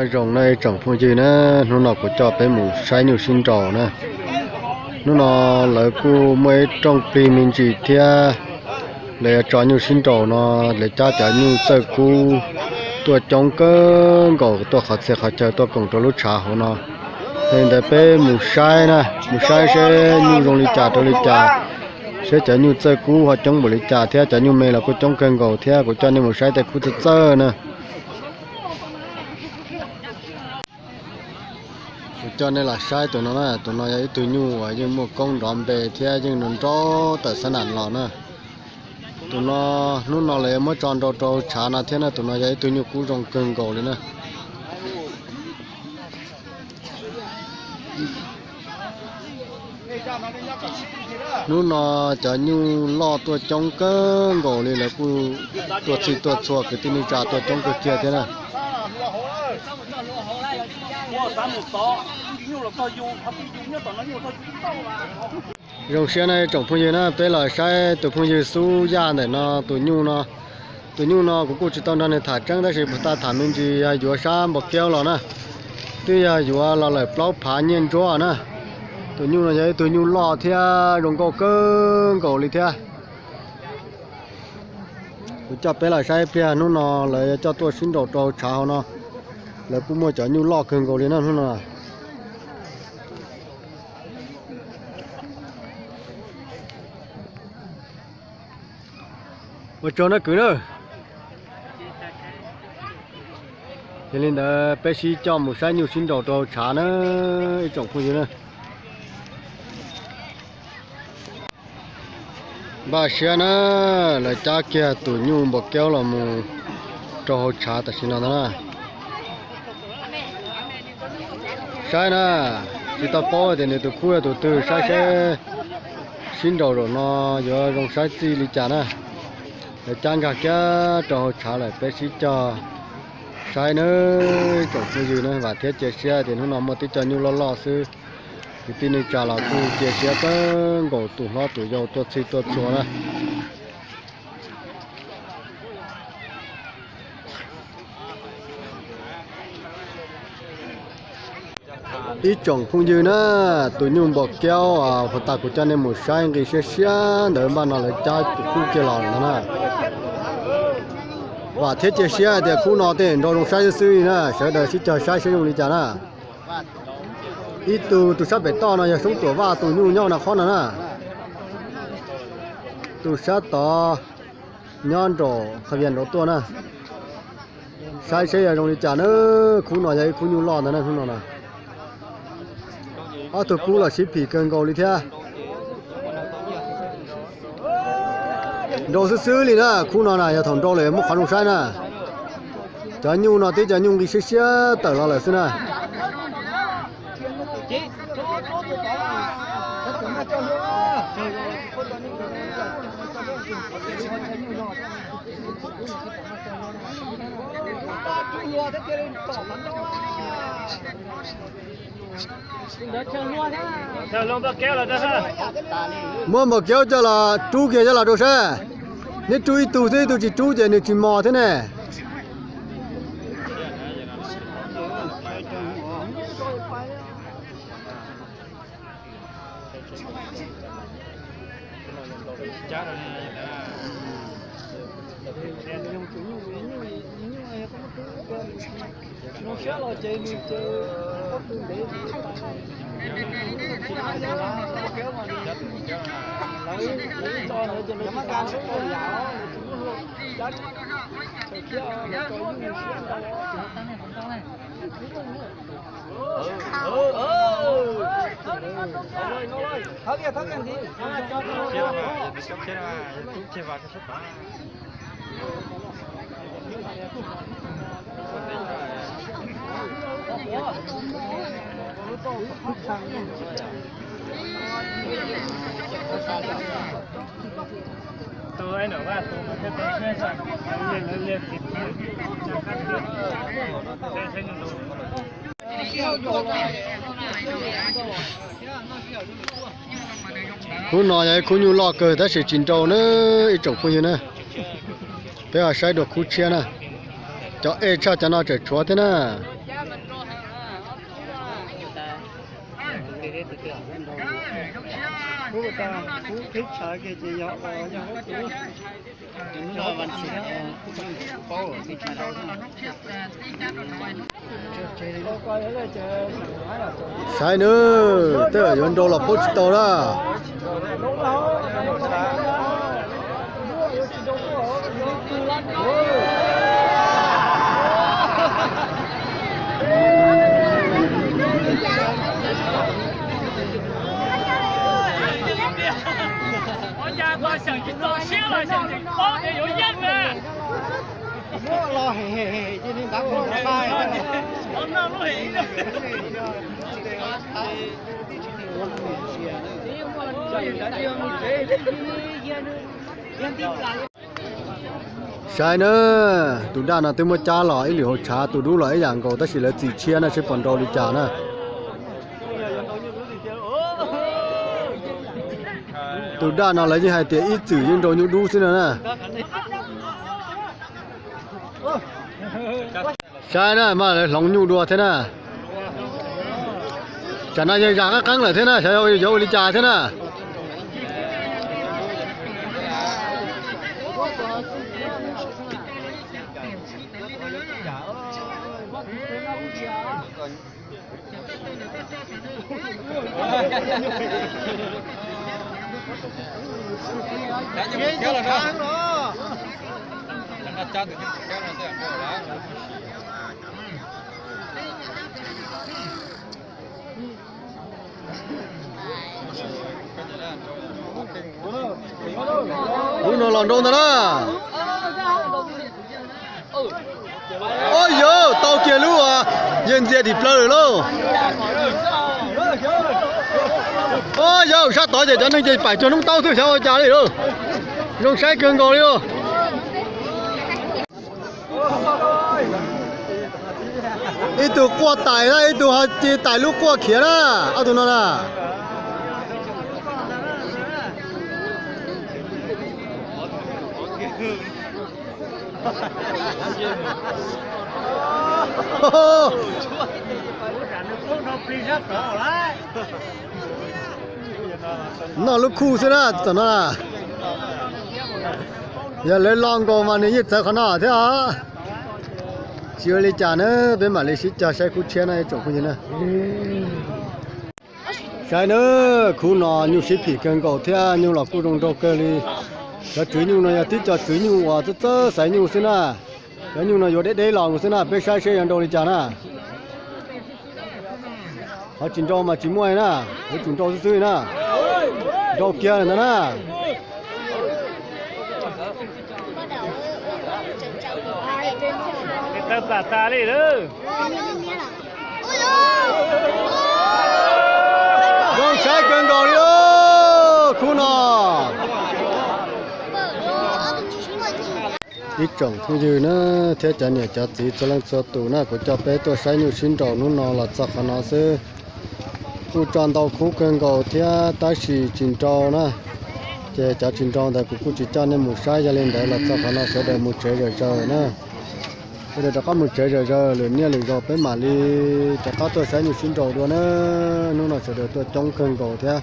Nyob zoo na ib tsoom phooj ywg na, hnub no kuv coj peb mus saib nyuj sib nraus na. Hnub no lawv kuj muaj ib rooj plig me ntsis thiab, lawv yuav tso nyuj sib nraus no, lawv cab cov nyuj txawj kub tuaj coob kawg nkaus tuaj qhov txhia qhov chaw tuaj koom rau lub tshav hauv no. Yog li ntawd peb mus saib na, mus saib seb nyuj zoo li cas rau li cas, seb cov nyuj txawj kub ho coob npaum li cas thiab cov nyuj me los kuj coob kawg nkaus thiab. Kuv coj nej mus saib tej kub txawj txawj na. Kuv coj nej los saib tus no na, tus no yog ib tug nyuj uas yeej muaj koob nrov npe thiab yeej nrov nrov tawm xab nam los na. Tus no hnub no lawv yuav muab tso nrau rau hauv tshav no thiab na, tus no yog ib tug nyuj kub zoo kawg nkaus li na. Hnub no cov nyuj loj tuaj coob kawg nkaus li, lawv kuj tuaj txhij tuaj txhua, kwv tij neej tsa tuaj coob kawg kiag thiab na. Zoo siab na ib tsoom phooj ywg na, peb los saib tus phooj ywg Xub Yaj ntawm no tus nyuj no. Tus nyuj no kuv kuj tsis tau nrog nws tham tseeb tab sis puag ta tham me ntsis yog yuav sab Npos Kiaub los na, twb yog yuav los lawm plaub phav nyiaj ntsuab na. Tus nyuj no yog ib tug nyuj loj thiab zoo nkauj kawg nkaus li thiab. Kuv coj peb los saib ib pliag, hnub no lawv yuav coj tuaj sib nraus rau hauv tshav hauv no, lawv kuj muaj cov nyuj loj kawg nkaus li na hnub no. Ua tsaug nawb kwv na. Yog li ntawd peb sib coj mus saib nyuj sib nraus rau hauv tshav na ib tsoom phooj ywg na. Npaj siab na, lawv cab kiag tus nyuj Npos Kiaub los mus rau hauv tshav tam sim no ntag na. Saib na, tsis tau paub tias nws tus khub yog tus twg, saib seb sib nraus zaum no yuav zoo saib txij li cas na. Lawv cab nkag kiag rau hauv tshav lawm peb sib cog saib nawb tsoom phooj ywg na. Vam thiab cia siab tias hnub no muaj tib co nyuj loj loj xwb. Kwv tij neej tsa los kuj cia siab kawg nkaus, tus hlob tus yau tuaj txhij tuaj txhua na. Ib tsoom phooj ywg na, tus nyuj Npos Kiaub puag ta kuv coj nej mus saib nqi siab siab ntawd npaj no lawv cab tus khub kiag los ntag na. Vam thiab cia siab hais tias khub no tej nrau zoo saib xwb xwb li na, sawv daws sib cog saib seb zoo li cas na. Ib tug tus sab pem toj no yog Soob Tuam Vaj tus nyuj nyob no qhov no na. Tus sab tod nyob nraum qhov vias nraud tuaj na. Saib seb yog zoo li cas na, khub no yog ib khub nyuj loj ntag na, khub no na. Ob tug kub los sib phim kawg nkaus li thiab. Nrau xwb xwb li na, khub no na yog thaum nrau lawm muaj qhov zoo saib na. Cov nyuj no twb cov nyuj nqi siab siab tawm los lawm xwb na. Muab Npos Kiaub coj los rub kiag coj los rau saib. Neb rub ib tug xwb, ib tug tsis rub ces nws tsis mos thiab ne. Khub no yog ib khub nyuj loj kawg tab sis tsis nrau na ib tsoom phooj ywg na. Peb ho saib dua khub tshiab na. Cov ej tshaj cov no tseem tshuav thiab na. Saib na, tej zaum yuav nrau los paub tsis tau na. Saib na, tus daj no twb muab cab los ib lwm hauv tshav, tus dub los ib yam nkaus tab sis lawv txim tshiab na, seb puas nrau li cas na. Tus daj no lawv yeej hais tias ib txwm yeej nrau nyuj dub xwb no na. Saib na, mas lawv hloov nyuj dua thiab na. Tsam no yeej zam qeeb qeeb lawm thiab na, xyov yuav ua li cas thiab na. Lub no los nrau ntag na. Au yauv, tau kiag lub, yawg ntxias dim plaws lawm lauj. Au yauv, sab tod ces cov neeg ces pais cuag noob taub xwb xyov ua cas li lauj. Zoo saib kawg nkaus li lauj. Ib tug quaj tais na, ib tug ho ci tais lub quaj khiav na, ob tug no na. Noj lub khuj xwb na tom no. Yog lawv lo nkaus mas nws yeej txawv qhov no thiab os. Tsis ua li cas na, peb mam li sib cog saib khub tshiab na ib tsoom phooj ywg na. Saib na, khub no nyuj sib phim kawg nkaus thiab nyuj los kuj zoo nraug kawg li. Cov tswv nyuj no yog tib co tswv nyuj uas txawj txawj xaiv nyuj xwb na. Cov nyuj no yuav deb deb los xwb na, peb saib seb yuav nrau li cas na. Qhov tsis nrau mas tsis muaj na, yuav tsum nrau xwb xwb na. Nrau kiag ntag na. Tawg plam tas li lawm. Zoo saib kawg nkaus li khub no. Ib tsoom phooj ywg na, thiab cov niam cov txiv txhua leej txhua tus na, kuv coj peb tuaj saib nyuj sib nraus hnub no los txog qhov no xwb. Kuj tso ntau khub kawg nkaus thiab tab sis tsis nrau na. Ces cov tsis nrau ntawd kuv kuj tsis coj nej mus saib, yog li ntawd los txog qhov no sawv daws mus tsev zom zaws na. Sawv daws rov qab mus tsev zom zaws, lwm niaj lwm zaus peb mam li rov qab tuaj saib nyuj sib nraus dua na. Hnub no sawv daws tuaj coob kawg nkaus thiab.